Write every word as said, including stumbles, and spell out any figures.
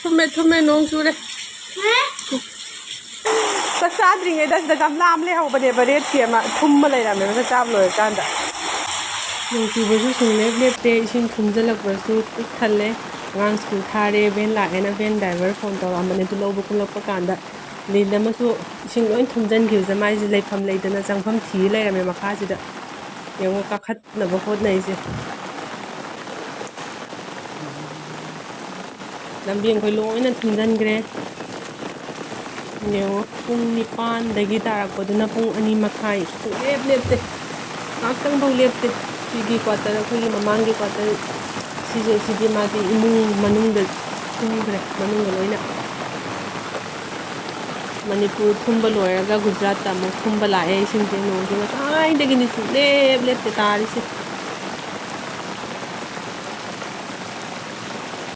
ꯊꯨꯝꯃꯦ, ꯊꯨꯝꯃꯦ, ꯅꯣꯡ ꯆꯨꯔꯦ꯫ ꯆꯥꯛ ꯆꯥꯗ꯭ꯔꯤꯉꯩꯗ ꯁꯤꯗ ꯒꯝꯂꯥ ꯑꯃ ꯂꯩꯍꯧꯕꯅꯦꯕ, ꯔꯦꯠꯀꯤ ꯑꯃ, ꯊꯨꯝꯃ ꯂꯩꯔꯝꯃꯦꯕ ꯆꯥꯛ ꯆꯥꯕ ꯂꯣꯏꯔꯀꯥꯟꯗ꯫ ꯅꯣꯡ ꯆꯨꯕꯁꯨ ꯁꯨꯡꯂꯦꯞ ꯂꯦꯞꯇꯦ, ꯏꯁꯤꯡ ꯊꯨꯝꯖꯤꯜꯂꯛꯄꯁꯨ ꯄꯤꯛ ꯊꯜꯂꯦ꯫ ꯑꯉꯥꯡ ꯁ꯭ꯀꯨꯜ ꯊꯥꯔꯦ, ꯚꯦꯟ ꯂꯥꯛꯑꯦꯅ ꯚꯦꯟ ꯗ꯭ꯔꯥꯏꯚꯔ ꯐꯣꯟ ꯇꯧꯔꯛꯑꯝꯕꯅꯦ, ꯑꯗꯨ ꯂꯧꯕ ꯀꯨꯝꯂꯛꯄ ꯀꯥꯟꯗ ꯂꯤꯟ ꯑꯃꯁꯨ ꯏꯁꯤꯡ ꯂꯣꯏ ꯊꯨꯝꯖꯤꯟꯈꯤꯕꯁꯦ ꯃꯥꯏꯁꯦ ꯂꯩꯐꯝ ꯂꯩꯇꯅ ꯆꯪꯐꯝ ꯊꯤ ꯂꯩꯔꯝꯃꯦ ꯃꯈꯥꯁꯤꯗ꯫ ꯌꯦꯡꯉꯣ, ꯀꯥꯈꯠꯅꯕ ꯍꯣꯠꯅꯩꯁꯦ꯫ ꯂꯝꯕꯤ ꯑꯩꯈꯣꯏ ꯂꯣꯏꯅ ꯊꯨꯝꯖꯤꯟꯈ꯭ꯔꯦ꯫ ꯌꯦꯡꯉꯣ, ꯄꯨꯡ ꯅꯤꯄꯥꯟꯗꯒꯤ ꯇꯥꯔꯛꯄꯗꯨꯅ ꯄꯨꯡ ꯑꯅꯤ ꯃꯈꯥꯏ, ꯁꯨꯡꯂꯦꯞ ꯂꯦꯞꯇꯦ, ꯉꯥꯛꯇꯪꯐꯥꯎ ꯂꯦꯞꯇꯦ꯫ ꯁꯤꯒꯤ ꯀ꯭ꯋꯥꯇꯔ, ꯑꯩꯈꯣꯏꯒꯤ ꯃꯃꯥꯡꯒꯤ ꯀ꯭ꯋꯥꯇꯔ, ꯁꯤꯁꯦ, ꯁꯤꯗꯤ ꯃꯥꯗꯤ ꯏꯃꯨꯡ ꯃꯅꯨꯡꯗ ꯊꯨꯝꯈ꯭ꯔꯦ, ꯃꯅꯨꯡꯗ ꯂꯣꯏꯅ꯫ ꯃꯅꯤꯄꯨꯔ ꯊꯨꯝꯕ ꯂꯣꯏꯔꯒ ꯒꯨꯖꯔꯥꯠꯇ ꯑꯃꯨꯛ ꯊꯨꯝꯕ ꯂꯥꯛꯑꯦ ꯏꯁꯤꯡꯁꯦ꯫ ꯅꯣꯡꯁꯦ ꯉꯁꯥꯏꯗꯒꯤꯅꯤ ꯁꯨꯡꯂꯦꯞ ꯂꯦꯞꯇꯦ ꯇꯥꯔꯤꯁꯦ꯫